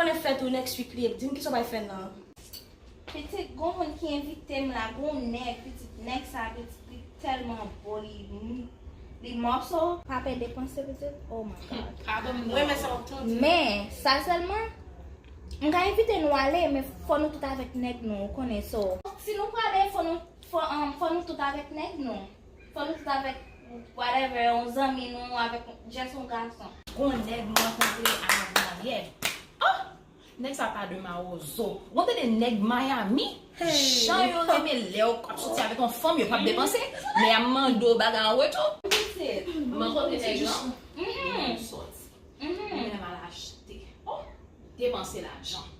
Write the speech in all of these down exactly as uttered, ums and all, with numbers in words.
Mwen fè tou next week li ye. Di m kisa w pral fè nan. Pitit, gon moun ki envite m la, gon nèg, pitit, nèg sa, pitit, li tèlman bo, li, li mòso. Pa pè depanse, pitit. Oh my God. Pa ban m non. Mwen, men sa w tande. Men, sa sèlman, m ka envite nou ale, men fò nou tout avèk nèg nou, ou konnen, so. Si nou prale, fò nou, fò, um, fò nou tout avèk nèg nou. Fò nou tout avèk whatever, yon zanmi nou, avèk just yon gason. Gon nèg m rankontre avan yè. Oh! Nèg sa pa de mawozo. Ou tande nèg Miami? Jan yo renmen lè w ap soti avèk yon fanm, yo p ap depanse, men y ap mande w bagay an retou. Pitit. M rankontre nèg lan. Mhm. M soti. Mhm. Mwen menm al achte. Oh, depanse lajan.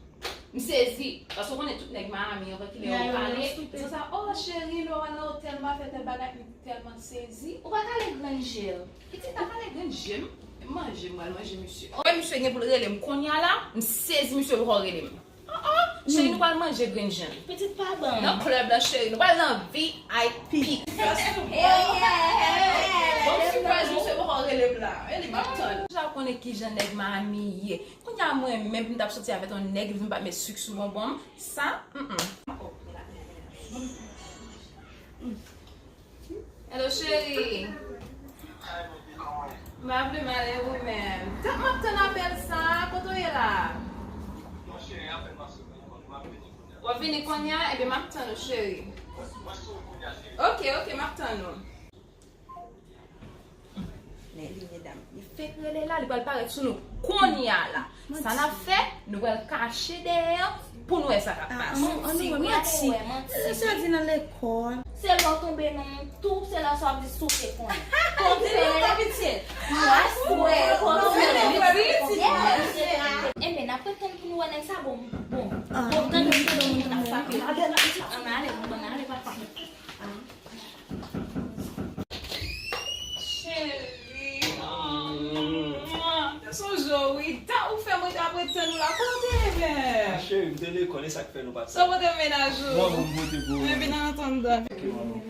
M sezi. Paske w konnen tout nèg Miami, anvan ki lè yo pale, di sa, oh, cheri, nou al nan otèl, m a fè tèl bagay, m tèlman sezi. Ou pa kale grenn je l. Pitit pa kale grenn je m. Manje, m pral manje misye. Wè misye gen pou l rele m kounye a la, m sezi misye poko rele m. Ah, ah, cheri, nou pral manje grenn je m. Pitit pa ban. Nan club la, cheri, nou pral nan V I P. Bon, surprise, misye poko rele m la. E li p ap tann. Deja konnen kijan nèg Miami ye. Kounye a mwen menm pou m t ap soti avèk yon nèg, li vin pa met sik sou bonbon m. Sa, mm, mm. Hello, cheri. M pa vle mal, e ou menm? Dat m ap tann apèl sa, kote w ye la? W ap vini kounye a? Ebyen, m ap tann ou, cheri. Ok, ok, m ap tann ou. Men li, medam, li fèk rele la, li pral parèt sou nou kounye a la. Sa n ap fè, nou pral kache dèyè an pou n wè sa k ap pase. Manti, manti. Sa di nan lekòl. Se lè w tonbe nan tou, se lè sa w ap di sou te konnen. Konn di nou ta pitit. Yes, wè, konn di pitit. Enben, n ap ret tann pou nou wè nèg sa bon. Bon, bon, tann pou nou wè nèg sa. Ann ale, ann ale, papa. Cheri, oh, se yon jou, wi. Ta ou fè mwen t ap ret tann ou la. Kote, bèbè? Cheri, m te lekòl, e sa k fè nou pa t. Sa w pote mennaj ou? Mwen, mwen pote pou ou. Mwen vin antann dan. Ok, manman.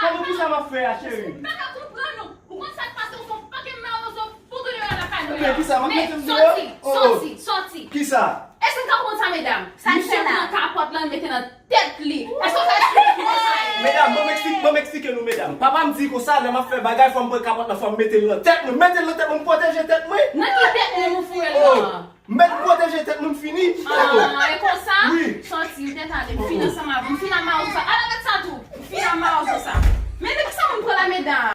Kòman kisa m ap fè a, cheri? M pa ka konprann ou. Ou konn sa k pase, ou fè yon pakèt mawozo pou tounen nan lakay mwen. Men kisa, m ap mete m deyò? Sòti, sòti, sòti. Kisa? Èske n ka konprann sa, medam? Sa l fè la? Misye pran kapòt lan, l mete nan tèt li. Èske w ka eksplike ki konsa ye? Medam, ban m eksplike, ban m eksplike nou, medam. Papa m di konsa, lè m ap fè bagay, fò m pran kapòt lan, fò m mete l nan tèt mwen. Mete l nan tèt mwen, m pwoteje tèt mwen. Nan ki tèt li ou foure l lan? M mèt pwoteje tèt mwen, m fini. Ah, e konsa? Wi. Sòti, m tèt ale. M fin ansanm avè w. M fin ak mawozo sa. Al avèk sa tou. M fin ak mawozo sa. Men nan kisa moun pran la, medam?